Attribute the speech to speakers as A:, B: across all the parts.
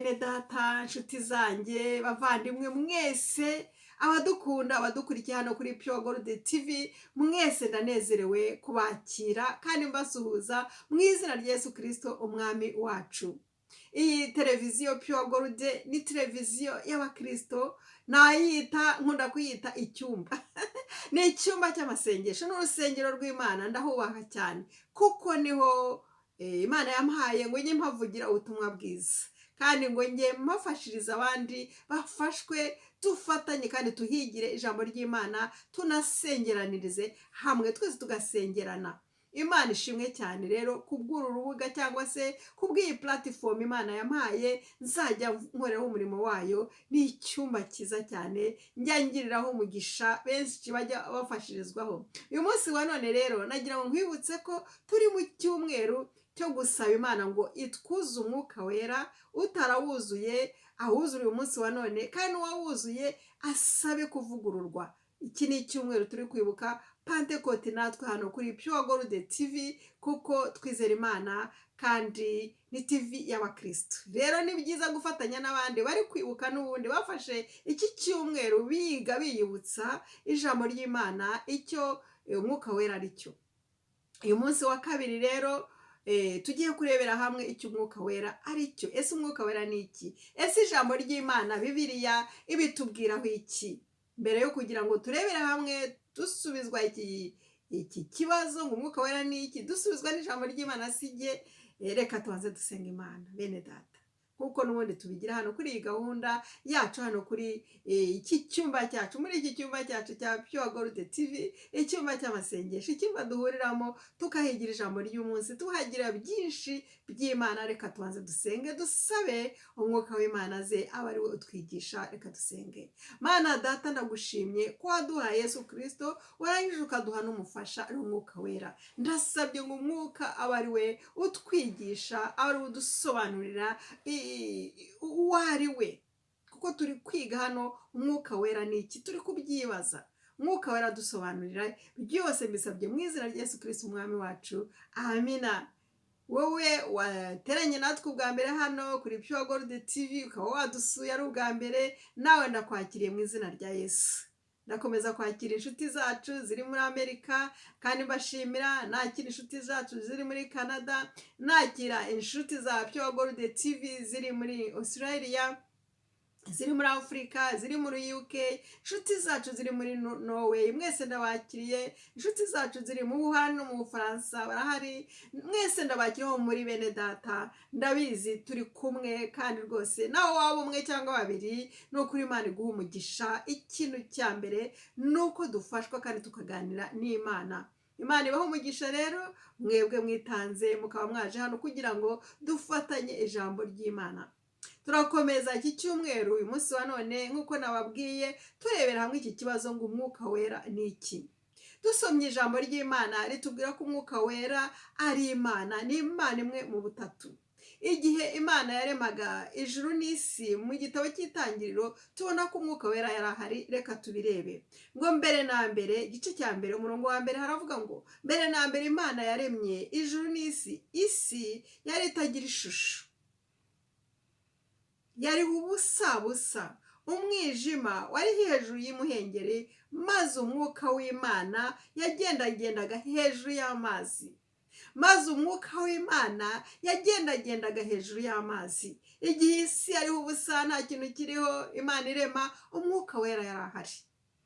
A: Bene data, nshuti zanjye, bavandimwe mwese, abadukunda, abadukurikiye hano kuri Pure Gold TV, mwese ndanezerewe kubakira kandi mbasuhuza mu izina rya Yesu Kirisito Umwami wacu. Iyi televiziyo Pure Gold ni televiziyo y'abakirisito, nayita, nkunda kuyita icyumba, ni icyumba cy'amasengesho, ni urusengero rw'Imana. Ndahubaha cyane kuko niho Imana yampaye ngo njye mpavugira ubutumwa bwiza, kandi ngo njye mpafashirize abandi bafashwe, dufatanye kandi tuhigire ijambo ry'Imana, tunasengeranirize hamwe, twese tugasengerana. Imana ishimwe cyane rero kubw'uru rubuga cyangwa se kubw'iyi platform Imana yampaye nzajya nkoreraho umurimo wayo. Ni icyumba cyiza cyane njya ngiriraho umugisha benshi bajya bafashirizwaho. Uyu munsi wa none rero nagira ngo nkwibutse ko turi mu cyumweru cyo gusaba Imana ngo itwuze Umwuka Wera. Utarawuzuye awuzure uyu munsi wa none, kandi n'uwawuzuye asabe kuvugururwa. Iki ni icyumweru turi kwibuka Pantekoti natwe hano kuri Pure Gold TV, kuko twizera Imana kandi ni TV y'abakirisitu. Rero ni byiza gufatanya n'abandi bari kwibuka n'ubundi bafashe iki cyumweru biga, biyibutsa ijambo ry'Imana, icyo Umwuka Wera ari cyo. Uyu munsi wa kabiri rero tugiye kurebera hamwe icyo Umwuka Wera ari cyo. Ese Umwuka Wera ni iki? Ese ijambo ry'Imana Bibiliya ibitubwiraho iki? Mbere yo kugira ngo turebere hamwe dusubizwa iki kibazo ngo "Umwuka Wera ni iki?", dusubizwa n'ijambo ry'Imana, si jye, reka tubanze dusenga Imana, bene data, nk'uko n'ubundi tubigira hano kuri iyi gahunda yacu, hano kuri iki cyumba cyacu, muri iki cyumba cyacu cya Pure Gold TV, icyumba cy'amasengesho, icyumba duhuriramo tukahigira ijambo ry'umunsi, tuhagira byinshi by'Imana. Reka tubanze dusenge, dusabe Umwuka w'Imana ze aba ari we utwigisha. Reka dusenge. Mana Data, ndagushimye ko waduhaye Yesu Kirisito, warangije ukaduha n'umufasha ari Umwuka Wera. Ndasabye ngo Umwuka abe ari we utwigisha, abe ari we udusobanurira uwo ari we, kuko turi kwiga hano Umwuka Wera ni iki, turi kubyibaza. Umwuka Wera adusobanurira byose. Mbisabye mu izina rya Yesu Kirisito Umwami wacu, amina. Wowe wateranye natwe ubwa mbere hano kuri Pure Gold TV, ukaba wadusuye ari ubwa mbere, nawe ndakwakiriye mu izina rya Yesu. Ndakomeza kwakira inshuti zacu ziri muri Amerika kandi mbashimira, nakira inshuti zacu ziri muri Canada, nakira inshuti za Pure Gold TV ziri muri Australia, ziri muri Afurika, ziri muri UK, inshuti zacu ziri muri Norway, mwese ndabakiriye. Inshuti zacu ziri mu Buhani no mu Bufaransa barahari, mwese ndabakiriyeho muri bene data. Ndabizi turi kumwe, kandi rwose nawe waba umwe cyangwa babiri, ni ukuri Imana iguha umugisha. Ikintu cya mbere ni uko dufashwa kandi tukaganira n'Imana. Imana ibaha umugisha rero mwebwe mwitanze mukaba mwaje hano kugira ngo dufatanye ijambo ry'Imana. Turakomeza iki cyumweru uyu munsi wa none, nk'uko nababwiye, turebera hamwe iki kibazo ngo "Umwuka Wera ni iki?" Dusomye ijambo ry'Imana ritubwira ko Umwuka Wera ari Imana, ni Imana imwe mu butatu. Igihe Imana yaremaga ijuru n'isi, mu gitabo cy'Itangiriro, tubona ko Umwuka Wera yari ahari. Reka tubirebe. Ngo mbere na mbere, igice cya mbere, umurongo wa mbere, haravuga ngo: "Mbere na mbere Imana yaremye ijuru n'isi. Isi yari itagira ishusho, yariho ubusa busa, umwijima wari hejuru y'imuhengeri, maze Umwuka w'Imana yagendagendaga hejuru y'amazi." Maze Umwuka w'Imana yagendagendaga hejuru y'amazi. Igihe isi yariho ubusa, nta kintu kiriho, Imana irema, Umwuka Wera yari ahari.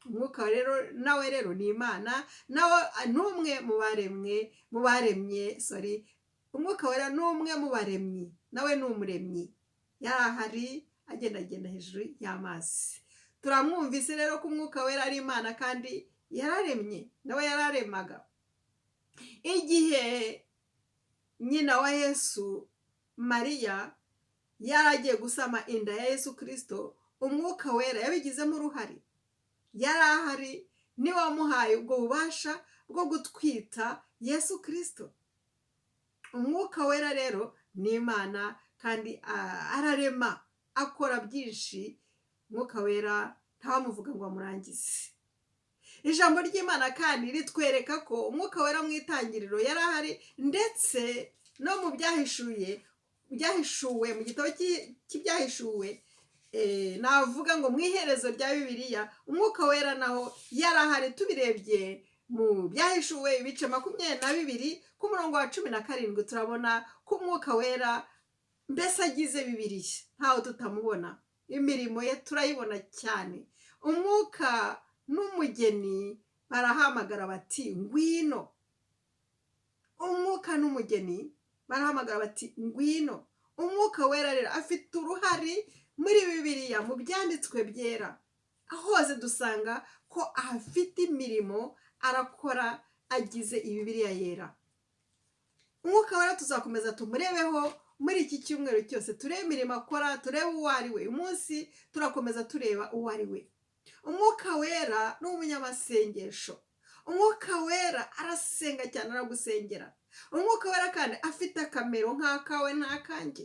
A: Umwuka rero nawe rero ni Imana, nawe ni umwe mu baremwe, mu baremye, sorry, Umwuka Wera ni umwe mu baremyi, nawe ni umuremyi. Yari ahari agendagenda hejuru y'amazi. Turamwumvise rero ko Umwuka Wera ari Imana kandi yararemye, nawe yararemaga. Igihe nyina wa Yesu Mariya yari agiye gusama inda ya Yesu Kirisito, Umwuka Wera yabigizemo uruhare, yari ahari, niwe wamuhaye ubwo bubasha bwo gutwita Yesu Kirisito. Umwuka Wera rero ni Imana kandi ararema, akora byinshi. Umwuka Wera ntawamuvuga ngo amurangize. Ijambo ry'Imana kandi ritwereka ko Umwuka Wera mu itangiriro yari ahari, ndetse no mu Byahishuye. Byahishuwe, mu gitabo cy'Ibyahishuwe, navuga ngo mu iherezo rya Bibiliya, Umwuka Wera naho yarahari. Tubirebye mu Byahishuwe ibice 22 ku murongo wa 17, turabona ko Umwuka Wera mbese agize Bibiliya, ntaho tutamubona. Imirimo ye turayibona cyane. Umwuka n'umugeni barahamagara bati: "Ngwino." Umwuka n'umugeni barahamagara bati: "Ngwino." Umwuka Wera rero afite uruhare muri Bibiliya, mu byanditswe byera hose dusanga ko afite imirimo arakora agize Bibiliya Yera. Umwuka Wera tuzakomeza tumurebeho muri iki cyumweru cyose, turebe imirimo akora, turebe uwo ari we. Uyu munsi turakomeza tureba uwo ari we. Umwuka Wera ni umunyamasengesho. Umwuka Wera arasenga cyane, aragusengera. Umwuka Wera kandi afite akamero nk'akawe n'akanjye.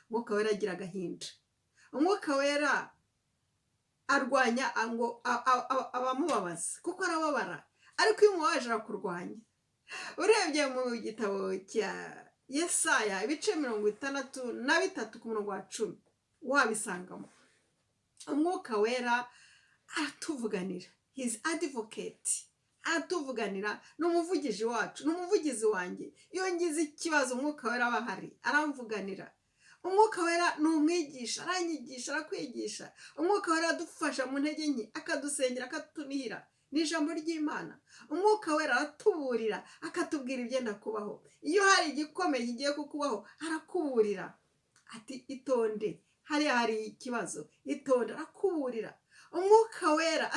A: Umwuka Wera agira agahinda. Umwuka Wera arwanya ngo abamubabaza, kuko arababara, ariko iyo umubabaje arakurwanya. Urebye mu gitabo cya Yesaya ibice 63 ku murongo wa 10, wabisangamo. Umwuka Wera aratuvuganira, his advocate, aratuvuganira, ni umuvugizi wacu, ni umuvugizi wanjye. Iyo ngize ikibazo, Umwuka Wera aba ahari, aramvuganira. Umwuka Wera ni umwigisha, aranyigisha, arakwigisha. Umwuka Wera aradufasha mu ntege nke, akadusengera, akatunihira, ni ijambo ry'Imana. Umwuka Wera aratuburira, akatubwira ibyenda kubaho. Iyo hari igikomeye kigiye kukubaho, arakuburira ati: "Itonde, hariya hari ikibazo, itonde." Arakuburira. Umwuka Wera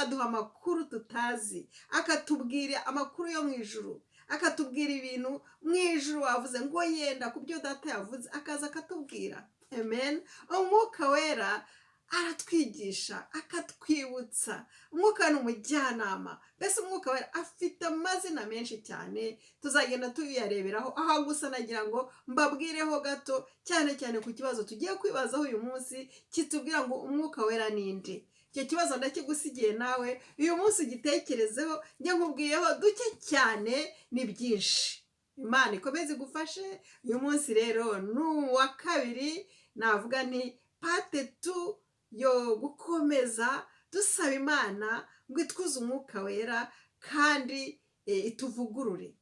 A: aduha amakuru tutazi, akatubwira amakuru yo mu ijuru, akatubwira ibintu mu ijuru wavuze ngo yenda ku byo Data yavuze, akaza akatubwira. Amen. Umwuka Wera aratwigisha, akatwibutsa. Umwuka ni umujyanama. Mbese Umwuka Wera afite amazina menshi cyane, tuzagenda tuyareberaho. Aho gusa nagira ngo mbabwireho gato cyane cyane ku kibazo tugiye kwibazaho uyu munsi, kitubwira ngo: "Umwuka Wera ni nde?" Icyo kibazo ndakigusigiye nawe uyu munsi, ugitekerezeho. Njye nkubwiyeho duke cyane, ni byinshi. Imana ikomeze igufashe. Uyu munsi rero ni uwa kabiri, navuga nti part 2 yo gukomeza dusaba Imana ngo itwuze Umwuka Wera kandi ituvugurure.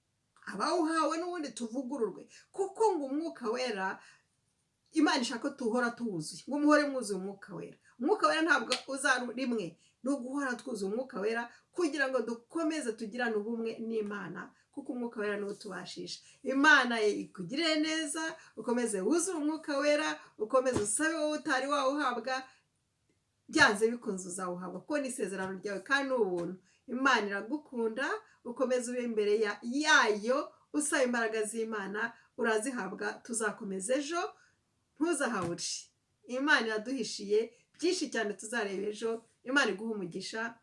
A: Abawuhawe n'ubundi tuvugururwe, kuko ngo Umwuka Wera, Imana ishaka ko tuhora tuwuzuye, ngo muhore mwuzuye Umwuka Wera. Umwuka Wera ntabwo uza rimwe, ni uguhora twuzuye Umwuka Wera kugira ngo dukomeze tugirane ubumwe n'Imana, kuko Umwuka Wera niwo utubashisha. Imana ikugirire neza, ukomeze wuzure Umwuka Wera, ukomeze usabe wowe utari wawuhabwa. Byanze bikunze uzawuhabwa, kuko ni isezerano ryawe kandi ni ubuntu. Imana iragukunda. Ukomeze ube imbere yayo, usaba imbaraga z'Imana, urazihabwa. Tuzakomeza ejo, ntuzahabure. Imana iraduhishiye byinshi cyane tuzareba ejo. Imana iguha umugisha.